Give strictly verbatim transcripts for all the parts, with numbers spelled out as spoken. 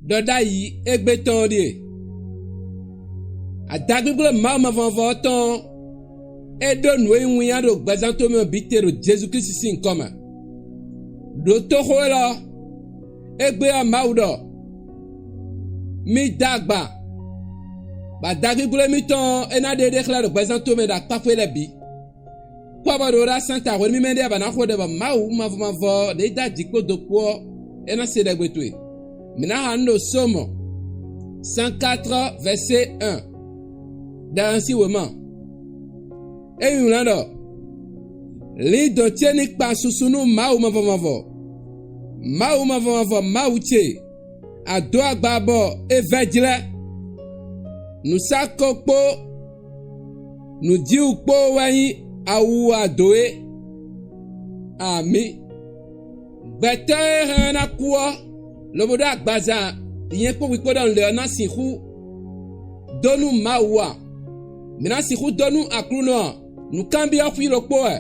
Ɖɔ ɖ'ayǐ égbé tɔn ɔ́ ɖíe: Adagbígbló Mawu mavɔmavɔ ɔ́ tɔn ɔ́, é ɖó nǔ e nyí winnyá ɖo gbɛzán towe mɛ ɔ́ bǐ te ɖo Jezu Klísu sín nyǐkɔ mɛ. Đo tóxó élɔ́ ɔ́, égbé ɔ́ Mawu ɖɔ: Mi dó agba, bɔ adagbígbló émítɔn ɔ́, é ná ɖe ɖé xlɛ́ ɖo gbɛzán towe mɛ ɖo akpákpé lɛ́ɛ bǐ. Kpɔ́ bɔ ɖo ɖó asán ta hwenu mímɛ́ ɖé ɔ́, bɔ ná xo ɖɛ bɔ Mawu mavɔmavɔ ɔ́, ɖě dó aji kpó do kpó ɔ́, é ná se ɖɛgbe towe. Mǐ ná xa nǔ ɖo Sómɔ cent quatre verset un, ɖaxan sín wěma. É nyí wlán ɖɔ: Lǐndɔ̌n ce ní kpa susu nú Mawu mavɔmavɔ, Mawu mavɔmavɔ Mawu ce, a dǒ agba bɔ é vɛ́ jlɛ́. Nǔsáko kpó nǔjíwǔ kpó wɛ nyí awu ado é. Amǐ. Gbɛtɔ́ e hɛn ɔ́ ná kú ɔ́, lobo ɖó agbaza nyɛ kpó hwi kpó ɖɔ un lě ɔ́ ná sixú dó nú Mawu a? Mǐ ná sixú dó nú Aklúnɔ a? Nǔkanbyɔ́ xwí ɖokpó wɛ,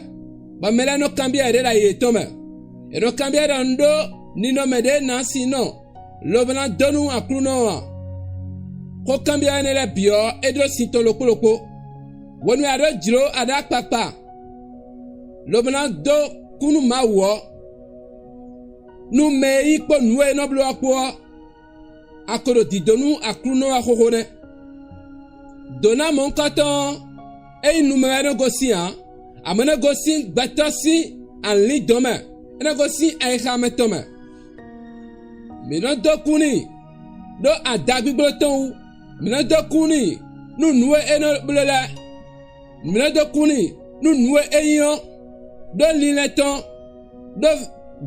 bɔ mɛ lɛ́ɛ nɔ kanbyɔ́ yě ɖe ɖo ayi yětɔn mɛ. È nɔ kanbyɔ́ ɖɔ un ɖó ninɔmɛ ɖě ná sin nɔ lobo ná dó nú Aklúnɔ ɔ́ a? Xó kanbyɔ́ énɛ́ lɛ́ɛ bǐ ɔ́, é ɖó sin tɔn ɖokpó ɖokpó. Hwenu e a ɖǒ jlǒ a ɖó akpakpa, lobo ná dó kú nú Mawu ɔ́, nú mɛ e nyí kpó nǔ e é nɔ bló ɔ́ kpó ɔ́, a ko ɖo dǐdó nú Aklúnɔ wɛ xóxó nɛ́. Dǒ ná mɔ̌hunkɔtɔn ɔ́, é nyí nu mɛ wɛ é nɔ gosín ǎ, amɔ̌ é nɔ gosín gbɛtɔ́ sín alǐndɔ̌n mɛ; é nɔ gosín ayixa mɛtɔn mɛ. Mǐ nɔ dó kú n'i ɖó adagbígbló tɔn wú; mǐ nɔ dó kú n'i nú nǔ e é nɔ bló lɛ́ɛ; mǐ nɔ dó kú n'i nú nǔ e é nyí ɔ́, ɖó linlɛn tɔn ɖó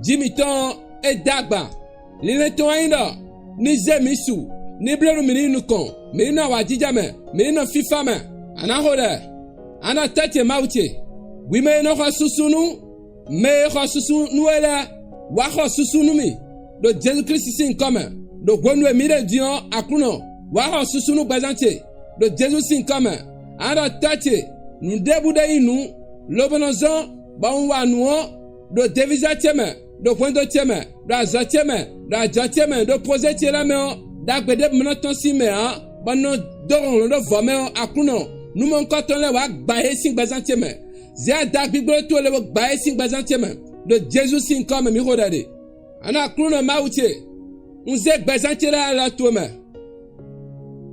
jǐ mǐtɔn ɔ́, é dó agba. Linlɛn tɔn wɛ nyí ɖɔ ní zé mǐ su, ní bló nú mǐ ní yi nukɔn, mǐ ní nɔ awǎjijɛ mɛ, mǐ ní nɔ fífá mɛ. A nǎ xo ɖɛ, a nɔ Tɔ́ ce Mawu ce, hwi mɛ e nɔ xɔ susu nú mɛ e xɔ susu nú we lɛ́ɛ, wǎ xɔ susu nú mì ɖo Jezu Klísu sín nyǐkɔ mɛ, ɖo hwenu e mǐ ɖe din ɔ́, Aklúnɔ, wǎ xɔ susu nú gbɛzán ce ɖo Jezu sín nyǐkɔ mɛ. A nɔ Tɔ́ ce, nǔɖébú ɖé nyí nǔ, lobo nɔ zɔ́n bɔ un wa nǔ ɔ́ ɖo devízá ce mɛ, ɖo hwɛndo ce mɛ, ɖo azɔ̌ ce mɛ, ɖo ajɔ̌ ce mɛ, ɖo pozɛ́ ce lɛ́ɛ mɛ ɔ́, ɖagbe ɖěbǔ mɛ nɔ tɔ́n sín mɛ ǎ, bɔ un nɔ dó hlɔ̌nhlɔ́n ɖó vɔ̌ mɛ ɔ́, Aklúnɔ, nú mɔ̌hunkɔtɔn lɛ́ɛ wǎ gba yě sín gbɛzán ce mɛ. Zě adagbígbló towe lobo gba yě sín gbɛzán ce mɛ, ɖo Jezu sín nyǐkɔ mɛ mǐ xo ɖɛ ɖe. A nɔ Aklúnɔ Mawu ce, un zé gbɛzán ce lɛ́ɛ alɔ towe mɛ,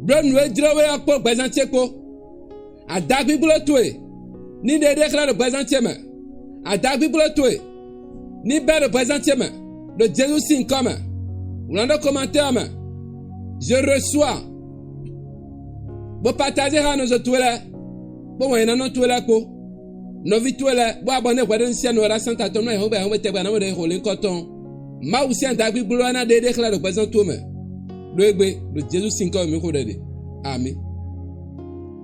bló nǔ e jló we ɔ́ kpó gbɛzán ce kpó. Adagbígbló towe ní ɖe ɖé xlɛ́ ɖo gbɛzán ce mɛ. Adagbígbló towe ní bɛ́ ɖo gbɛzán ce mɛ, ɖo Jezu sín nyǐkɔ mɛ. Wlǎn ɖó komantɛ́ ɔ́ mɛ: Je reçois, bó partager xá nɔzo towe lɛ́ɛ, kpó wɛn e ná nɔ towe lɛ́ɛ kpó. Nɔví towe lɛ́ɛ, bó abɔné hwɛɖónúsiɛnú ɔ́ ɖo asán ta tɔn nú ayǐhɔ́ngbe ayǐhɔ́ngbe tɛgbɛ ná mɔ ɖo xo lěhunkɔtɔn. Mawu sín adagbígbló ɔ́ ná ɖe ɖé xlɛ́ ɖo gbɛzán towe mɛ. Ɖó égbé, ɖo Jezu sín nyǐkɔ mɛ mǐ xo ɖɛ ɖe. Amǐ.